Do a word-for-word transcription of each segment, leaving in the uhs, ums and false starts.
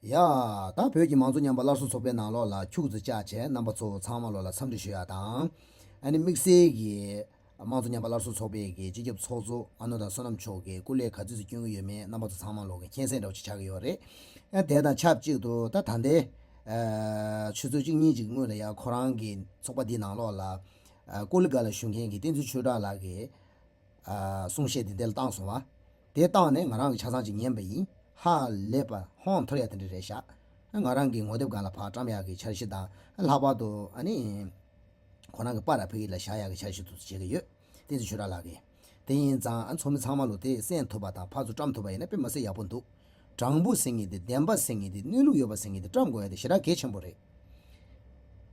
ཡ། ད་བོད་ཀྱི་མང་གཙོ་ཉམས་པ་སླར་གསོ་ཚོགས་པའི་ནང་ལོགས་ལ་ཁྱུག་ཙམ་བཅར་བྱས། རྣམ་པ་ཚོ་ཚང་མ་ལོགས་ལ་འཚམས་འདྲི་ཞུ་ཡ་དང་། ཨ་ནི་དམིགས་བསལ་གྱི་མང་གཙོ་ཉམས་པ་སླར་གསོ་ཚོགས་པའི་གི་སྤྱི་ཁྱབ་ཚོགས་གཙོ་ཨ་ནུ་ཟླ་བསོད་ནམས་མཆོག་གིས་སྐུ་ལས་ག་ཚོད་ཅིག་སྐྱོན་གྱི་ཡོད་མེད་རྣམ་པ་ཚོ་ཚང་མ་ལོགས་ཀྱི་མཁྱེན་གསལ་འདྲ་བོ་ཅིག་ཆགས་ཀྱི་ཡོད་རེད། ཨ་དེ་དང་ཆབས་ཅིག་ཏུ་ད་ད་ལྟའི་ཨ་ཆུ་ཚོད་གཅིག་གཉིས་ཅིག་སྔོན་ལ་ཡ་ཁོ་རང་གི་ཚོགས་པ་འདིའི་ནང་ལོགས་ལ་ཨ་ཀོ་ལི་གྷལ་ལ་བཞུགས་མཁན་གྱི་བསྟན་འཛིན་ཆོས་གྲགས་ལགས་ཀྱིས་ཨ་གསུང་བཤད་དེ་འདིར་བཏང་སོང་བ། དེ་བཏང་ནས་ང་རང་གིས་ཆ་ཚང་ཅིག་ཉན་པ་ཡིན། ཧ་ལས་པ་ཧོན་ཐོར་ཡ་དེ་འདྲ་རེད་ཤག་ང་རང་གི་ངོ་དེབ་སྒང་ལ་ཕར་བཀྲམ་ཡག་གི་འཆར་གཞི་དང་། ལྷག་པར་དུ་ཨ་ནི་ཁོ་རང་གི་པར་ཕ་གི་ལ་བཞག་ཡག་གི་འཆར་གཞི་དེ་ཚོ་བྱེད་ཀྱི་ཡོད། བསྟན་འཛིན་ཆོས་གྲགས་ལགས་ཀྱིས། དེ་ཡིན་ཙང་ཨ་ཚོགས་མི་ཚང་མ་ལོ་དེ་གསན་ཐུབ་པ་དང་ཕར་ཚུར་བཀྲམ་ཐུབ་པ་ཡིན་ན་དཔེ་མི་སྲིད་ཡག་པོ་འདུག་དྲང་པོ་ཟེར་མཁན་དེ། བདེན་པ་ཟེར་མཁན་དེ། གནས་ལུགས་ཡོད་པ་ཟེར་མཁན་དེ་བཀྲམ་དགོས་ཡ་དེ་ཞེ་དྲག་གལ་ཆེན་པོ་རེད།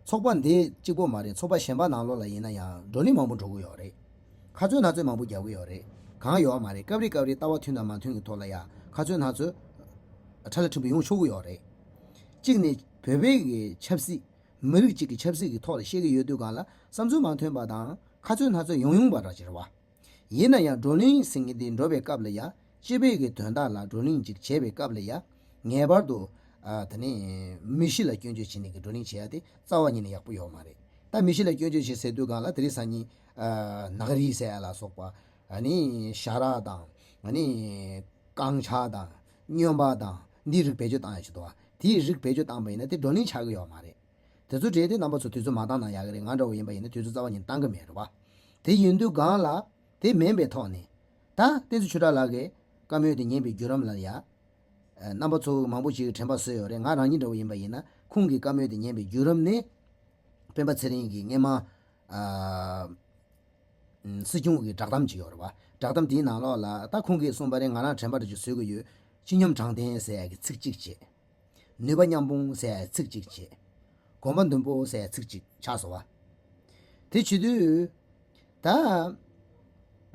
ཚོགས་པ་འདི་གཅིག་པོ་མ་རེད། ཚོགས་པ་གཞན་པ་ནང་ལོགས་ལ་ཡིན་ན་ཡང་བགྲོ་གླེང་མང་པོ་འགྲོ་གི་ཡོད་རེད། ཁ་རྩོད་སྣ་རྩོད་མང་པོ་རྒྱག་གི་ཡོད་རེད། གང་ཡོད་མ་རེད། སྐབས་རེ་སྐབས་རེ་ལྟ་བ་མཐུན་དང་མ་མཐུན་གྱི་ཐོག་ལ་ཡ་ཁ་རྩོད་སྣ་རྩོད་ཕྲ་ལ་ཕྲན་བུ་ཡོང་ཆོག་གི་ཡོད་རེད། གཅིག་ནས་བོད་པའི་གི་ཆབ་སྲིད། མི་རིགས་གཅིག་གི་ཆབ་སྲིད་ཀྱི་ཐོག་ལ་བཤད་ཀྱི་ཡོད་དུས་སྒང་ལ་བསམ་ཚུལ་མ་མཐུན་པ་དང་ཁ་རྩོད་སྣ་རྩོད་ཡོང་ཡོང་བ་འདྲ་ཅིག་རེད་བ། ཡིན་ན་ཡང་བགྲོ་གླེང་ཟེར་མཁན་དེ་འགྲོ་བའི་སྐབས་ལ་ཡ། སྤྱི་པའི་གི་དོན་དག་ལ་བགྲོ་གླེང་ཅིག་བྱེད་པའི་སྐབས་ལ་ཡ། ངེས་པར་དུ་ཨ་དེ་ནས་མི་གཞི་ལ་སྐྱོན་བརྗོད་བྱེད་ནས་གི་བགྲོ་གླེང་བྱེད་ཡ་དེ་རྩ་བ་ཉིད་ནས་ཡག་པོ་ཡོད་མ་རེད། ད་མི་གཞི་ལ་སྐྱོན་བརྗོད་བྱེད་ཟེར་དུས་སྒང་ལ་དེ་རིང་སང་ཉིན་ཨ་ནག་རིལ་ཟེར་ཡ་ལ་སོགས་པ། ཨ་ནི་ཞ་ར་དང་། ཨ་ནི་རྐང་ཆག་དང་། སྨྱོན་པ་དང་། འདི་རིགས་བེད་སྤྱོད་བཏང་ཡ་ཅིག་འདུག་བ། དེའི་རིགས་བེད་སྤྱོད་བཏང་པ་ཡིན་ན་དེ་བགྲོ་གླེང་ཆགས་ཀྱི་ཡོད་མ་རེད། དེ་ཚོ་གྲས་དེ་རྣམ་པ་ཚོ་དུས་ཚོད་མ་བཏང་ན་ཡག་གི་རེད། ང་འདྲ་བོ་ཡིན་པ་ཡིན་ན་དུས་ཚོད་རྩ་བ་ཉིད་བཏང་གི་མེད་རེད་བ། དེ་ཡིན་དུས་སྒང་ལ་དེ་མིན་པའི་ཐོག་ནས། ད་བསྟན་འཛིན་ཆོས་གྲགས་ལགས་ཀྱིས་བཀའ་མོལ་དེ་ཉན་པའི་བརྒྱུད་རིམ་ལ་ཡ། ཨ་རྣམ་པ་ཚོ་མང་པོ་ཞིག་གིས་དྲན་པ་གསོས་ཡོད་རེད། ང་རང་ཉིད་འདྲ་བོ་ཡིན་པ་ཡིན་ན་ཁོང་གི་བཀའ་མོལ་དེ་ཉན་པའི་བརྒྱུད་རིམ་ནི། སྤེན་པ་ཚེ་རིང་གིས་སྔས་མ་ཨ་སྲིད་སྐྱོང་གི་བསྒྲགས་གཏམ་ཅིག་ཡོད་རེད་བ། བསྒྲགས་གཏམ་དེའི་ནང་ལོགས་ལ་ད་ཁོང་གིས་གསུངས་པ་རེད། ང་རང་དྲན་པ་འདྲ་ཅིག་གསོས་ཀྱི་ཡོད། སྤྱི་སྙོམས་དྲང་བདེན་ཟེར་ཡ་གི་ཚིག་གཅིག་བྱས། ནུས་པ་མཉམ་སྤུངས་ཟེར་ཡ་ཚིག་གཅིག་བྱས། གོམ་པ་མདུན་སྤོ་ཟེར་ཡ་ཚིག་གཅིག་ཆགས་སོང་བ། དེ་བྱེད་དུས། ད།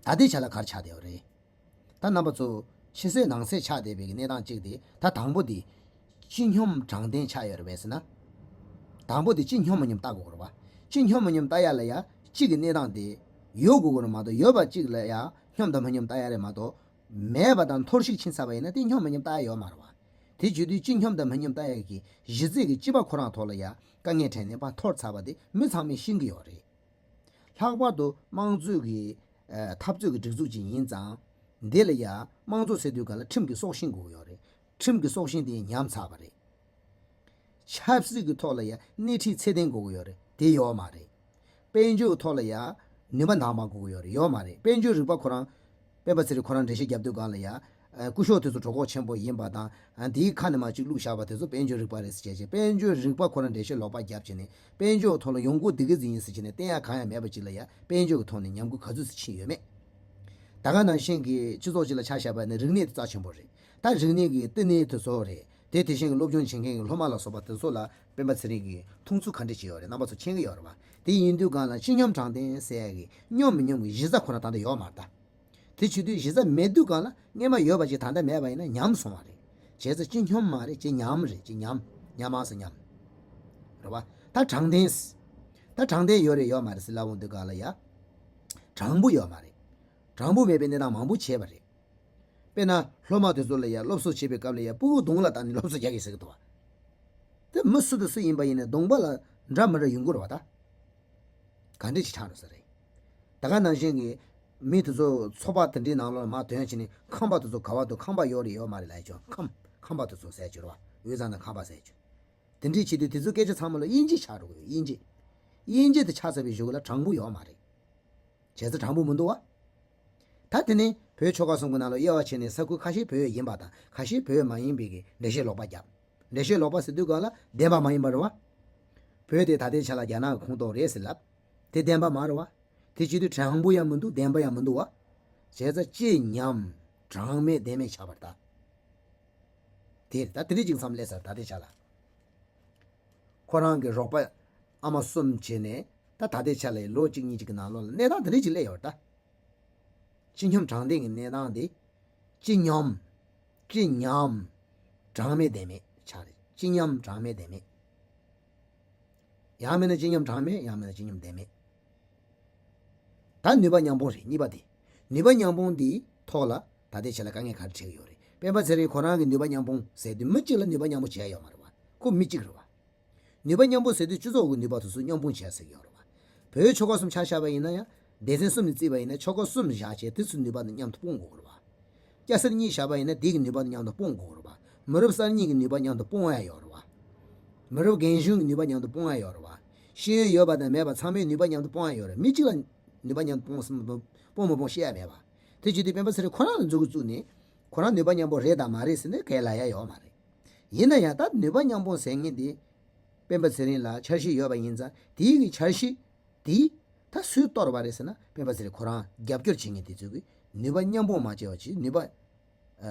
ད་ལྟའི་ཆ་ལ་ག་རེ་ཆགས་བསྡད་ཡོད་རེད། ད་རྣམ་པ་ཚོ་ཕྱི་གསལ་ནང་གསལ་ཆགས་བསྡད་པའི་གནས་སྟངས་གཅིག་དེ། ད་དང་པོ་དེ་སྤྱི་སྙོམས་དྲང་བདེན་ཆགས་ཡོད་རེད་པས་ཟེར་ན། དང་པོ་དེ་སྤྱི་སྙོམས་མ་སྙོམས་ལྟ་དགོས་རེད་བ། སྤྱི་སྙོམས་མ་སྙོམས་ལྟ་ཡ་ལ་ཡ་གཅིག་གི་གནས་སྟངས་དེ་ཡོད་དགོས་ཀྱི་རེད་མ་གཏོགས། ཡོད་པ་གཅིག་ལ་ཡ་སྙོམས་དང་མ་སྙོམས་ལྟ་ཡ་རེད་མ་གཏོགས། མེད་པ་དང་འཐོར་ཞིག་ཕྱིན་ཚར་བ་ཡིན་ན་དེ་སྙོམས་མ་སྙོམས་ལྟ་ཡ་ཡོད་མ་རེད་བ། དེ་བྱེད་དུས་སྤྱི་སྙོམས་དང་མ་སྙོམས་ལྟ་ཡ་གི་གཞི་རྩའི་གི་སྤྱི་པ་ཁོ་རང་ཐོག་ལ་ཡ་དཀའ་ངལ་འཕྲད་ནས་ཕར་འཐོར་ཚར་བ་དེ་མི་ཚང་མས་ཤེས་ཀྱི་ཡོད་རེད། ལྷག་པར་དུ་དམངས་གཙོའི་གི་ཨ་འཐབ་རྩོད་ཀྱི་སྒྲིག་འཛུགས་ཅིག་ཡིན་ཙང་། འདི་ལ་ཡ་དམངས་གཙོ་ཟེར་དུས་སྒང་ལ་ཁྲིམས་ཀྱི་སྲོག་ཤིང་དགོས་ཀྱི་ཡོད་རེད། ཁྲིམས་ཀྱི་སྲོག་ཤིང་དེ་ཉམས་ཚར་བ་རེད། ཆབ་སྲིད་ཀྱི་ཐོག་ལ་ཡ་སྣེ་ཁྲིད་ཚད་ལྡན་དགོས་ཀྱི་ཡོད་རེད། དེ་ཡོད་མ་རེད། དཔལ་འབྱོར་གྱི་ཐོག་ལ་ཡ་ནུས་པ་འདང་མ་དགོས་ཀྱི་ཡོད་རེད། ཡོད་མ་རེད། དཔལ་འབྱོར་རིག་པ་ཁོ་རང་། སྤེན་པ་ཚེ་རིང་ཁོ་རང་འགྲེལ་བཤད་རྒྱབ་དུས་སྒང་ལ་ཡ། ཨ་སྐུ་ཞབས་དེ་ཚོ་གྲོད་ཁོག་ཆེན་པོ་ཡིན་པ་དང་། ཨ་དེའི་ཁ་ནས་མར་གཅིག་བླུགས་བཞག་པ་དེ་ཚོ་དཔལ་འབྱོར་རིག་པ་རེད་ཟེར་བྱས་བྱས། དཔལ་འབྱོར་རིག་པ་ཁོ་རང་འགྲེལ་བཤད་ལོག་པ་རྒྱབ་བྱས་ནས་དཔལ་འབྱོར་ཐོག་ལ་ཡོང་སྒོ་འདི་ག་ཙམ་ཡིན་ཟེར་བྱས་ནས་བསྟན་ཡ་གང་ཡང་མེད་པ་ཅིག་ལ་ཡ་དཔལ་འབྱོར་གྱི་ཐོག་ནས་ཉམས་རྒུད་ག་ཚོད་ཙམ་ཕྱིན་ཡོད་མེད། ད་ག་ནང་བཞིན་གྱི་སྤྱི་ཚོགས་ཅིག་ལ་ཆ་བཞག་པ་ཡིན་ན་རིག་གནས་དེ་རྩ་ཆེན་པོ་རེད། ད་རིག་གནས་ཀྱི་བསྟི་གནས་དེ་ཚོ་རེད། དེ་དེ་བཞིན་གྱི་སློབ་སྦྱོང་བྱེད་མཁན་གྱི་སློབ་མ་ལ་སོགས་པ་དེ་ཚོ་ལ་སྤེན་པ་ཚེ་རིང་གིས་མཐོང་ཚུལ་ག་འདྲ་ཅིག་ཡོད་རེད། རྣམ་པ་ཚོ་མཁྱེན་གྱི་ཡོད་རེད་བ། དེ་ཡིན་དུས་སྒང་ལ་སྤྱི་སྙོམས་དྲང་བདེན་ཟེར་ཡ་གི་སྙོམས་མི་སྙོམས་ཀྱི་གཞི་རྩ་ཁོ་རང་ད་ལྟ་ཡོད་མ་རེད་ད། དེ་བྱེད་དུས་གཞི་རྩ་མེད་དུས་སྒང་ལ་སྔས་མ་ཡོད་པ་ཅིག་ད་ལྟ་མེད་པ་ཡིན་ན་ཉམས་སོང་བ་རེད། བྱས་ཙང་སྤྱི་སྙོམས་མ་རེད། སྤྱི་ཉམས་རེད། སྤྱི་ཉམས། ཉམས་མ་སོང་ཉམས། རེད་བ། ད་དྲང་བདེན། ད་དྲང་བདེན་ཡོད་རེད་ཡོད་མ་རེད་ཟེར་ལབ་འོང་དུས་སྒང་ལ་ཡ། དྲང་པོ་ཡོད་མ་རེད། དྲང་པོ་མེད་པའི་གནས་སྟངས་མང་པོ་བྱས་པ་རེད། དཔེར་ན་སློབ་མ་དེ་ཚོ་ལ་ཡ་སློབ་གསོ་བྱེད་པའི་སྐབས་ལ་ཡ་སྤུ་གུ་གདོང་ལ་བལྟས་ནས་སློབ་གསོ་རྒྱག་གི་ཟེར་གི་འདུག་བ། དེ་མི་སུ་དང་སུ་ཡིན་པ་ཡིན་ནའི་གདོང་པ་ལ་འདྲ་མི་འདྲ་ཡོང་གི་རེད་བ་ད། ག་འདྲ་ཅིག་ཆགས་འགྲོ་ས་རེད། ད་ག་ནང་བཞིན་གྱི་མི་དེ་ཚོ་ཚོགས་པ་དེ་འདྲའི་ནང་ལོགས་ལ་མར་ཐོན་ཕྱིན་ནས་ཁམས་པ་དེ་ཚོ་ག་བ་འདུག་ཁམས་པ་ཡོད་རེད་ཡོད་མ་རེད་ལབ་ཀྱང་ཁམས་ཁམས་པ་དེ་ཚོ་ཟེར་གྱི་རེད་བ། དབུས་གཙང་ནང་ཁམས་པ་ཟེར་གྱི། དེ་འདྲའི་བྱེད་དུས་དེ་ཚོའི་སྐད་ཆ་ཚང་མ་ལ་དབྱིན་ཇི་ཆགས་འགྲོ་གི་ཡོད། དབྱིན་ཇི། དབྱིན་ཇི་དེ་ཆགས་ཚར་བའི་གཞུག་ལ་དྲང་པོ་ཡོད་མ་རེད། བྱས་ཙང་དྲང་པོ་མི་འདུག་བ། ད་དེ་ནས་བོད་ཆོལ་ཁ་གསུམ་གྱི་ནང་ལ་དབྱེ་བ་ཕྱེ་ནས་ས་ཁུལ་ཁ་ཤས་བོད་ཡིན་པ་དང་ཁ་ཤས་བོད་མ་ཡིན་པའི་གི་འགྲེལ་བཤད་ལོག་པ་བརྒྱབ། འགྲེལ་བཤད་ལོག་པ་ཟེར་དུས་སྒང་ལ་བདེན་པ་མ་ཡིན་པ་རེད་བ། བོད་དེ་ད་ལྟའི་ཆ་ལ་རྒྱ་ནག་གི་ཁོངས་གཏོགས་རེད་ཟེར་ལབ། དེ་བདེན་པ་མ་རེད་བ། དེ་བྱེད་དུས་དྲང་པོ་ཡང་མི་འདུག་བདེན་པ་ཡང་མི་འདུག་བ། བྱས་ཙང་སྤྱི་ཉམས་དྲང་མེད་བདེན་མེད་ཆགས་པ་རེད་ད། དེ་རེད་ད། དེ་འདྲ་ཅིག་མཚམས་སླེབས་ཚར་ད་ལྟའི་ཆ་ལ། ཁོ་རང་གི་རོགས་པ་ཨ་མ་གསུམ་བྱས་ནས་ད་ད་ལྟའི་ཆ་ལ་ལོ་གཅིག་གཉིས་ཅིག་གི་ནང་ལོགས་ལ་གནས་སྟངས་དེ་འདྲ་ཅིག་སླེབས་ཡོད་རེད་ད། སྤྱི་སྙོམས་དྲང་བདེན་གྱི་གནས་སྟངས་དེ། སྤྱི་སྙོམས། སྤྱི་ཉམས། དྲང་མེད་བདེན་མེད་ཆགས་རེད། སྤྱི་ཉམས་དྲང་མེད་བདེན་མེད། ཡང་མིན་ན་སྤྱི་སྙོམས་དྲང་མེད། ཡང་མིན་ན་སྤྱི་སྙོམས་བདེན་མེད། ད་ནུས་པ་མཉམ་སྤུངས་རེད་གཉིས་པ་དེ། ནུས་པ་མཉམ་སྤུངས་འདིའི་ཐོག་ལ་ད་ལྟའི་ཆ་ལ་དཀའ་ངལ་ག་རེ་འཕྲད་ཀྱི་ཡོད་རེད། སྤེན་པ་ཚེ་རིང་ཁོ་རང་གི་ནུས་པ་མཉམ་སྤུངས་ཟེར་དུས་མི་གཅིག་ལ་ནུས་པ་མཉམ་སྤུངས་བྱས་ཡོད་མ་རེད་བ། ཁོ་མི་གཅིག་རེད་བ། ནུས་པ་མཉམ་སྤུངས་ཟེར་དུས་སྤྱི་ཚོགས་ཀྱི་ནུས་པ་དེ་ཚོ་མཉམ་སྤུངས་བྱས་ཟེར་གྱི་ཡོད་རེད་བ། བོད་ཆོལ་ཁ་གསུམ་ཆ་བཞག་པ་ཡིན་ན་ཡང་སྡེ་ཚན་གསུམ་ནས་བརྩིས་པ་ཡིན་ན་ཆོལ་ཁ་གསུམ་བཞག་བྱས་དེ་ཚོའི་ནུས་པ་དེ་མཉམ་དུ་སྤུངས་དགོས་རེད་བ། སྐྱ་སེར་གཉིས་བཞག་པ་ཡིན་ན་དེ་གི་ནུས་པ་དེ་མཉམ་དུ་སྤུངས་དགོས་རེད་བ། མི་རབས་གསར་རྙིང་གི་ནུས་པ་མཉམ་དུ་སྤུངས་ཡ་ཡོད་རེད་བ། མི་རབས་རྒན་གཞོན་གྱི་ནུས་པ་མཉམ་དུ་སྤུངས་ཡ་ཡོད་རེད་བ། ཤེས་ཡོན་ཡོད་པ་དང་མེད་པ་ཚང་མའི་ནུས་པ་མཉམ་དུ་སྤུངས་ཡ་ཡོད་རེད། མི་གཅིག་ལ་ནུས་པ་མཉམ་དུ་སྤུངས་སྤུངས་མི་སྤུངས་བཤད་ཡ་མེད་པ། དེ་བྱེད་དུས་སྤེན་པ་ཚེ་རིང་ཁོ་རང་ལ་མཛུབ་གུ་བཙུགས་ནས་ཁོ་རང་ནུས་པ་མཉམ་སྤུངས་རེད་དང་མ་རེད་ཟེར་ནས་སྐད་ལབ་ཡ་ཡོད་མ་རེད། ཡིན་ན་ཡང་ད་ནུས་པ་མཉམ་སྤུངས་ཟེར་མཁན་དེ་སྤེན་པ་ཚེ་རིང་ལ་འཆར་གཞི་ཡོད་པ་ཡིན་ཙང་དེའི་གི་འཆར་གཞི་དེ་ད་སུས་གཏོར་བ་རེད་ཟེར་ན་སྤེན་པ་ཚེ་རིང་ཁོ་རང་རྒྱབ་སྐྱོར་བྱེད་མཁན་དེ་ཚོས་གི་ནུས་པ་མཉམ་སྤུངས་མ་བྱས་པ་བྱས་ནུས་པ་ཨ་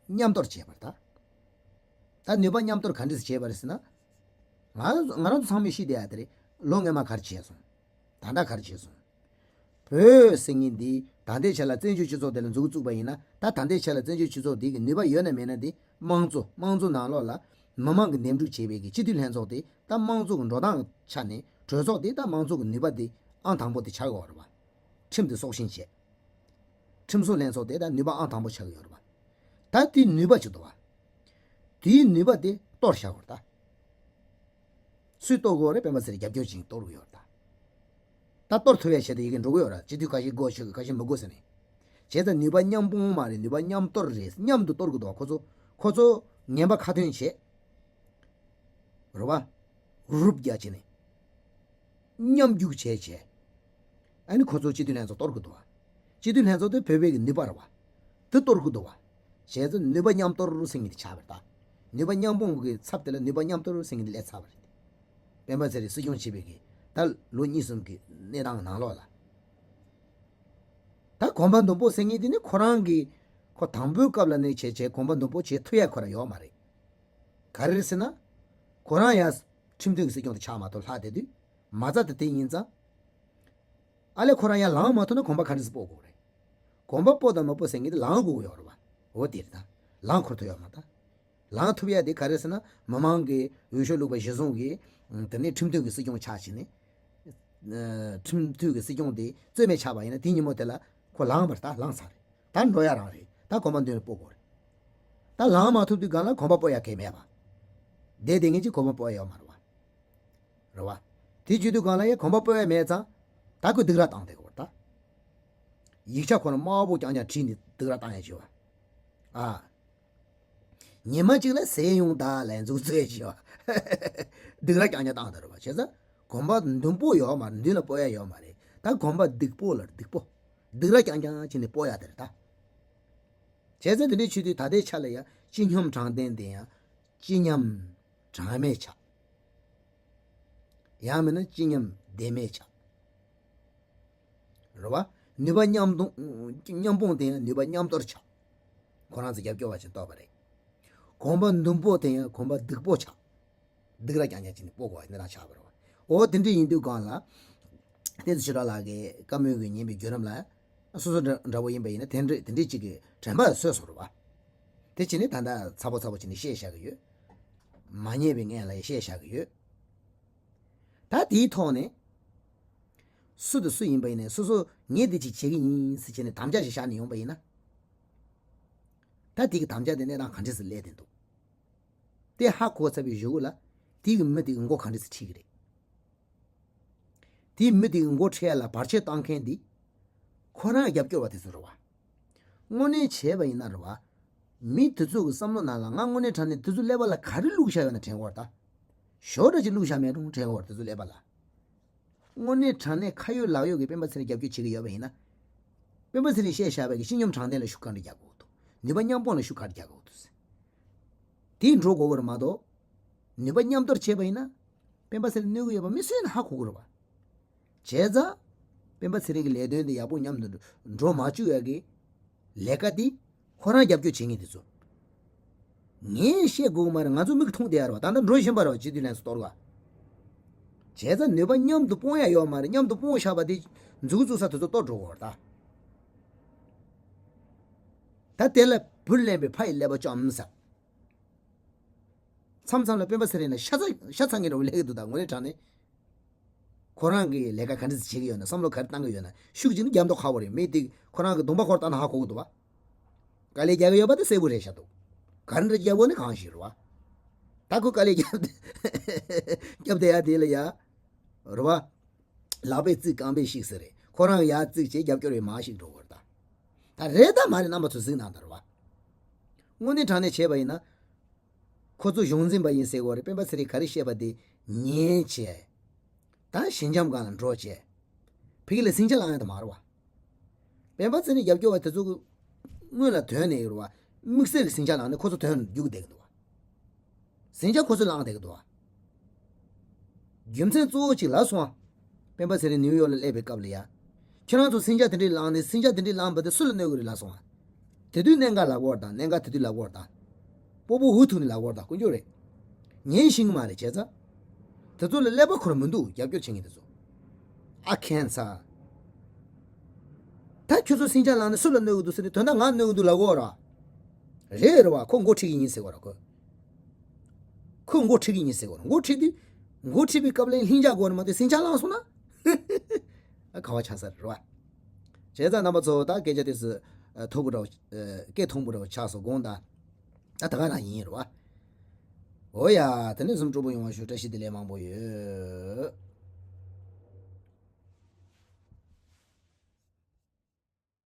མཉམ་གཏོར་བྱས་པ་རེད་ད། ད་ནུས་པ་མཉམ་གཏོར་ག་འདྲས་བྱས་པ་རེད་ཟེར་ན། ང་ང་རང་ཚོ་ཚང་མས་ཤེས་བསྡད་ཡ་དེ་རེད། ལོ་སྔོན་མ་ག་རེ་བྱས་སོང་། ད་ལྟ་ག་རེ་བྱས་སོང་། བོད་ཟེར་མཁན་འདི་ད་ལྟའི་ཆ་ལ་བཙན་བྱོལ་སྤྱི་ཚོགས་དེ་ལ་མཛུབ་གུ་བཙུགས་པ་ཡིན་ན་ད་ད་ལྟའི་ཆ་ལ་བཙན་བྱོལ་སྤྱི་ཚོགས་འདི་གི་ནུས་པ་ཡོད་ན་མེད་ན་འདི་དམངས་གཙོ་དམངས་གཙོ་ནང་ལོགས་ལ་མི་མང་གི་འདེམས་སྒྲུག་བྱས་པའི་གི་སྤྱི་འཐུས་ལྷན་ཚོགས་དེ་ད་དམངས་གཙོ་གི་འགྲོ་སྟངས་ཆ་ནས་གྲོས་ཚོགས་དེ་ད་དམངས་གཙོ་གི་ནུས་པ་དེ་ཨང་དང་པོ་དེ་ཆགས་ཡོད་རེད་བ། ཁྲིམས་དེ་སྲོག་ཤིང་བྱས། ཁྲིམས་བཟོ་ལྷན་ཚོགས་དེ་ད་ནུས་པ་ཨང་དང་པོ་ཆགས་ཀྱི་ཡོད་རེད་བ། ད་དེའི་ནུས་པ་ཅིག་འདུག་བ། དེའི་ནུས་པ་དེ་གཏོར་བཞག་དགོས་རེད་ད། སུས་གཏོར་དགོས་རེད། སྤེན་པ་ཚེ་རིང་རྒྱབ་སྐྱོར་བྱེད་མཁན་གཏོར་དགོས་ཡོད་རེད་ད། ད་གཏོར་ཐུབ་ཡ་བྱས་ཏེ་ཡི་གེ་འགྲོ་གི་ཡོད་རེད། སྤྱི་འཐུས་ཁ་ཤས་དགོས་ཤོད་ཀྱི་ཁ་ཤས་མི་དགོས་ཟེར་ནས། བྱས་ཙང་ནུས་པ་མཉམ་སྤུངས་མ་རེད། ནུས་པ་མཉམ་གཏོར་རེད། མཉམ་དུ་གཏོར་དགོས་འདུག་ཁོ་ཚོ་ཁོ་ཚོ་ངན་པ་ཁ་ཏོན་བྱས། རེད་བ། རུབ་རྒྱག་བྱས་ནས། མཉམ་རྒྱུག་བྱས་བྱས། ཨ་ནི་ཁོ་ཚོ་སྤྱི་འཐུས་ལྷན་ཚོགས་གཏོར་གི་འདུག་བ། སྤྱི་འཐུས་ལྷན་ཚོགས་དེ་བོད་པའི་གི་ནུས་པ་རེད་བ། དེ་གཏོར་གི་འདུག་བ། བྱས་ཙང་ནུས་པ་མཉམ་གཏོར་ཟེར་མཁན་དེ་ཆགས་པ་རེད་ད། ནུས་པ་མཉམ་སྤུངས་ཀྱི་ཚབ་དེ་ལ་ནུས་པ་མཉམ་གཏོར་ཟེར་མཁན་དེ་སླེབས་ཚར་བ་རེད། སྤེན་པ་ཚེ་རིང་སྲིད་སྐྱོང་བྱས་པའི་གི་ད་ལོ་གཉིས་གསུམ་གི་གནས་སྟངས་ནང་ལོགས་ལ། ད་གོམ་པ་མདུན་སྤོ་ཟེར་མཁན་དེ་ནི་ཁོ་རང་གི་ཁོ་དང་པོའི་སྐབས་ལ་ནི་བྱས་བྱས་གོམ་པ་མདུན་སྤོ་བྱེད་ཐུབ་ཡ་ཁོ་རང་ཡོད་མ་རེད། ག་རེ་རེད་ཟེར་ན། ཁོ་རང་ཡང་ཁྲིམས་མཐུན་གྱི་སྲིད་སྐྱོང་དེ་ཆགས་མ་ཐུབ་ལྷག་བསྡད་དུས། མ་རྩ་དེ་དེ་ཡིན་ཙང་། ཨ་ལས་ཁོ་རང་ཡང་ལངས་མ་ཐུབ་ན་གོམ་པ་ག་འདྲ་སེ་སྤོ་དགོས་རེད། གོམ་པ་སྤོ་དང་མ་སྤོ་ཟེར་མཁན་དེ་ལངས་དགོས་ཀྱི་ཡོད་རེད་བ། འོ་དེ་རེད་ད། ལངས་ཁུར་ཐུབ་ཡོད་མ་རེད་ད། ལངས་ཐུབ་ཡ་དེ་ག་རེ་ཟེར་ན་མི་མང་གི་འོས་ཤོག་བླུགས་པ་གཞི་བཟུང་གིས། དེ་ནས་ཁྲིམས་མཐུན་གྱི་སྲིད་སྐྱོང་ཆགས་བྱས་ནས། ཁྲིམས་མཐུན་གྱི་སྲིད་སྐྱོང་དེ་རྩོད་མེད་ཆགས་པ་ཡིན་ན་དེ་ཉིན་མོ་དེ་ལ་ཁོ་ལངས་པ་རེད་ད། ལངས་ཚར་རེད་ད། འགྲོ་ཡ་རང་རེད་ད། གོམ་པ་མདུན་ལ་སྤོ་དགོས་རེད། ད་ལངས་མ་ཐུབ་དུས་སྒང་ལ་གོམ་པ་སྤོ་ཡ་གལ་མེད་པ། བསྡད་བསྡད་མཁན་གྱིས་གོམ་པ་སྤོ་ཡ་ཡོད་མ་རེད་བ། རེད་བ། དེ་བྱེད་དུས་སྒང་ལ་ཡ་གོམ་པ་སྤོ་ཡ་མེད་ཙང་། ད་ཁོས་སྡིགས་ར་བཏང་བསྡད་དགོས་རེད་ད། ཡིག་ཆ་ཁོ་ན་དམར་པོ་རྐྱང་རྐྱང་བྲིས་ནས་སྡིགས་ར་བཏང་ཡ་བྱས་བ། ཨ། ཉི་མ་གཅིག་ལ་ཟས་ཡོང་ད་ལན་འཛུགས་རྩོད་བྱས་བ། སྡིགས་ར་རྐྱང་རྐྱང་བཏང་བསྡད་རེད་བ། བྱས་ཙང་གོམ་པ་མདུན་སྤོ་ཡོད་མ་རེད། མདུན་ལ་སྤོ་ཡ་ཡོད་མ་རེད། ད་གོམ་པ་སྡིགས་སྤོ་ལ་སྡིགས་སྤོ། སྡིགས་ར་རྐྱང་རྐྱང་བྱས་ནས་སྤོ་ཡ་དེ་རེད་ད། བྱས་ཙང་དེ་འདྲའི་ཆེད་དུ་ད་ལྟའི་ཆ་ལ་ཡ་སྤྱི་སྙོམས་དྲང་བདེན་དེ་ཡང་སྤྱི་སྙོམས་དྲང་མེད་ཆགས། ཡང་མིན་ན་སྤྱི་སྙོམས་བདེན་མེད་ཆགས། རེད་བ། ནུས་པ་མཉམ་གཏོང་མཉམ་སྤུངས་དེ་ཡང་ནུས་པ་མཉམ་གཏོར་ཆགས། ཁོ་རང་ཚོ་རྒྱབ་སྐྱོར་བ་ཞིག་གཏོགས་པ་རེད། གོམ་པ་མདུན་སྤོ་དེ་ཡང་གོམ་པ་སྡིགས་སྤོ་ཆགས། སྡིགས་ར་རྐྱང་རྐྱང་བྱས་ནས་སྤོ་དགོས་པ་ནི་རང་ཆགས་པ་རེད་བ། འོ་དེ་འདྲ་ཡིན་དུས་སྒང་ལ། བསྟན་འཛིན་ཆོས་གྲགས་ལགས་ཀྱིས་བཀའ་མོལ་གྱི་ཉན་པའི་བརྒྱུད་རིམ་ལ། སོ་སོ་འདྲ་འདྲ་བོ་ཡིན་པ་ཡིན་ན་དེ་འདྲ་དེ་འདྲ་ཅིག་གི་དྲན་པ་གསོས་སོང་རེད་བ། དེ་བྱས་ནས་ད་ལྟ་ཚ་པོ་ཚ་པོ་བྱས་ནས་བཤད་བཞག་གི་ཡོད། མ་ཉེས་པའི་ངན་ལ་བཤད་བཞག་གི་ཡོད། ད་དེའི་ཐོག་ནས། སུ་དང་སུ་ཡིན་པ་ཡིན་ནའི་སོ་སོ་ངས་འདི་ཅིག་བྱེད་ཀྱི་ཡིན་ཟེར་བྱས་ནས་དམ་བཅའ་ཞིག་བཞག་ནས་ཡོང་པ་ཡིན་ན། ད་དེ་གི་དམ་བཅའ་དེ་གནས་སྟངས་ག་འདྲས་སུ་སླེབས་བསྡད་འདུག་དེ་ཧ་གོ་ཚར་བའི་གཞུག་གུ་ལ། དེ་གི་མི་དེ་གི་མགོ་ག་འདྲས་སུ་ཁྲིད་ཀྱི་རེད། དེ་མི་དེ་གི་མགོ་ཁྲིད་ཡ་ལ་བར་ཆད་བཏང་མཁན་དེ། ཁོ་རང་རྒྱབ་སྐྱོར་བ་དེ་ཚོ་རེད་བ། དངོས་གནས་བྱས་པ་ཡིན་ན་རེད་བ། མི་དེ་ཚོ་གི་བསམ་བློ་ནང་ལ་ང་དངོས་གནས་དྲང་གནས་དེ་ཚོ་ཀླད་པ་ལ་ག་རེ་བླུགས་བཞག་ཡོད་ན་དྲན་གྱི་ཡོད་རེད་ད། ཞོ་འདྲ་ཅིག་བླུགས་བཞག་མེད་འགྲོ་དྲན་གྱི་ཡོད་རེད་དེ་ཚོ་ཀླད་པ་ལ། དངོས་གནས་དྲང་གནས་ཁ་ཡོད་ལག་ཡོད་ཀྱི་སྤེན་པ་ཚེ་རིང་རྒྱབ་སྐྱོར་བྱེད་ཀྱི་ཡོད་པ་ཡིན་ན། སྤེན་པ་ཚེ་རིང་བཤད་བཞག་པའི་གི་སྤྱི་སྙོམས་དྲང་བདེན་ལ་ཤུགས་ག་འདྲ་རྒྱག་དགོས་འདུག་ནུས་པ་མཉམ་སྤུངས་ལ་ཤུགས་ག་འདྲ་རྒྱག་དགོས་འདུག་དེ་འགྲོ་དགོས་པ་རེད་མ་གཏོགས། ནུས་པ་མཉམ་གཏོར་བྱས་པ་ཡིན་ན། སྤེན་པ་ཚེ་རིང་གནོད་ཀྱི་ཡོད་པ་མི་སུས་ཡིན་ན་ཧ་གོ་གི་རེད་བ། བྱས་ཙང་། སྤེན་པ་ཚེ་རིང་གི་ལས་དོན་དེ་ཡག་པོ་མཉམ་དུ་འགྲོ་མ་བཅུག་ཡ་གི་ལས་ཀ་དེ་ཁོ་རང་རྒྱབ་སྐྱོར་བྱེད་མཁན་དེ་ཚོ། ངས་བཤད་དགོས་ཀྱི་མ་རེད། ང་ཚོ་མིག་མཐོང་བསྡད་ཡ་རེད་བ། ད་ལྟ་འགྲོ་བཞིན་པ་རེད་བ། སྤྱི་འཐུས་ལྷན་ཚོགས་གཏོར་བ། བྱས་ཙང་ནུས་པ་མཉམ་དུ་སྤུངས་ཡ་ཡོད་མ་རེད། མཉམ་དུ་སྤུངས་བཞག་པ་དེ་མཛུབ་གུ་བཙུགས་ས་དེ་ཚོ་གཏོར་འགྲོ་གི་རེད་ད། ད་དེ་ལ་བུ་ལེན་པའི་ཕ་ཡི་ཀླད་པ་བཅོམ་ཟེར། མཚམས་མཚམས་ལ་སྤེན་པ་ཚེ་རིང་ལ་ཤ་ཚ་ཤ་ཚ་ངེ་འདྲ་བོ་སླེབས་ཀྱི་འདུག་ད་དངོས་གནས་དྲང་གནས། ཁོ་རང་གིས་ལས་ཀ་ག་འདྲ་ཞིག་བྱེད་ཀྱི་ཡོད་ན། བསམ་བློ་ག་རེ་བཏང་གི་ཡོད་ན། ཤུགས་ཀྱིས་ནི་རྒྱབ་མདོག་ཁ་པོ་རེད། མི་དེ་ཁོ་རང་གི་གདོང་པ་ཁོར་བལྟས་ན་ཧ་གོ་གི་འདུག་བ། དཀའ་ལས་རྒྱག་གི་ཡོད་པ་དེ་གསལ་པོ་རེད་ཤག་འདུག་ག་རེ་འདྲ་རྒྱག་དགོས་ནི་གང་ཞིག་རེད་བ། ད་ཁོ་དཀའ་ལས་རྒྱབ་རྒྱབ་བསྡད་ཡ་དེ་ལ་ཡ། རེད་བ། ལག་པས་བརྩིགས་རྐང་པས་བཤིག་ཟེར་རེད། ཁོ་རང་ཡར་བརྩིགས་བྱས་རྒྱབ་སྐྱོར་བའི་མ་ཞིག་འགྲོ་བར་ད། ད་རེད་ད་མ་རེད་རྣམ་པ་ཚོ་གཟིགས་གནང་དང་རེད་བ། དངོས་གནས་དྲང་གནས་བྱས་པ་ཡིན་ན། ཁོ་ཚོ་གཞུང་འཛིན་པ་ཡིན་ཟེར་བ་རེད། སྤེན་པ་ཚེ་རིང་ག་རེ་བཤད་པ་དེ་ཉན་བྱས། ད་ཞི་འཇམ་སྒང་ལ་འགྲོ་བྱས། ཕ་གི་ལ་ཟིང་ཆ་ལངས་ཡ་ད་མ་རེད་བ། སྤེན་པ་ཚེ་རིང་རྒྱབ་སྐྱོར་བ་དེ་ཚོ་གི་སྔོན་ལ་དོན་ནས་ཡོད་རེད་བ། དམིགས་བསལ་གྱི་ཟིང་ཆ་ལངས་ནས་ཁོ་ཚོ་དོན་རྒྱུག་བསྡད་ཀྱི་འདུག་བ། ཟིང་ཆ་ཁོ་ཚོ་ལངས་བསྡད་ཀྱི་འདུག་བ། རྒྱུ་མཚན་གཙོ་བོ་གཅིག་ལབ་སོང་བ། སྤེན་པ་ཚེ་རིང་ནིའུ་ཡོག་ལ་སླེབས་པའི་སྐབས་ལ་ཡ། ཁྱེད་རང་ཚོ་ཟིང་ཆ་དེ་འདྲས་ལངས་ནས་ཟིང་ཆ་དེ་འདྲས་ལངས་པ་དེ་སུ་ལ་གནོད་གི་རེད་ལབ་སོང་བ། དེ་དུས་གནད་འགག་ལབ་དགོས་རེད་ད། གནད་འགག་དེ་དུས་ལབ་དགོས་རེད་ད། སྤོ་བོ་འུ་ཐུག་ནས་ལབ་དགོས་རེད་ད། དཀོན་མཆོག་རེད། ཉན་ཤེས་ཀྱི་མ་རེད་བྱས་ཙང་། དེ་ཚོ་ལ་ཀླད་པ་འཁོར་མི་འདུག་རྒྱབ་སྐྱོར་བྱེད་མཁན་དེ་ཚོ། ཨ་ཁན་ཚ། ད་ཁྱོད་ཚོ་ཟིང་ཆ་ལངས་ནས་སུ་ལ་གནོད་གི་འདུག་ཟེར་ནས་དོན་དག་ང་གནོད་གི་འདུག་ལབ་དགོས་ར། རེད་རེད་བ། ཁོ་མགོ་ཁྲིད་ཀྱི་ཡིན་ཟེར་དགོས་ར་ཁོ། ཁོས་མགོ་ཁྲིད་ཀྱི་ཡིན་ཟེར་གོ། མགོ་ཁྲིད་དུས། མགོ་ཁྲིད་པའི་སྐབས་ལ་ལྷིང་འཇགས་དགོས་ནི་མ་གཏོགས་ཟིང་ཆ་ལངས་སོང་ན། ཨ་ག་བ་ཆགས་ས་རེད་བ། བྱས་ཙང་རྣམ་པ་ཚོ་ད་སྐད་ཆ་དེ་ཚོ་ཨ་མཐུག་པོ་འདྲ་བོ། ཨ་སྐད་ཐུང་པོ་འདྲ་བོ་ཆགས་སོང་དགོངས་དག་ད་ད་ག་རང་ཡིན་རེད་བ། འོ་ཡ། དེ་ནས་བཟུང་སྤྲོ་པོ་ཡོང་བ་ཞུ། བཀྲ་ཤིས་བདེ་ལེགས་མང་པོ་ཡོད།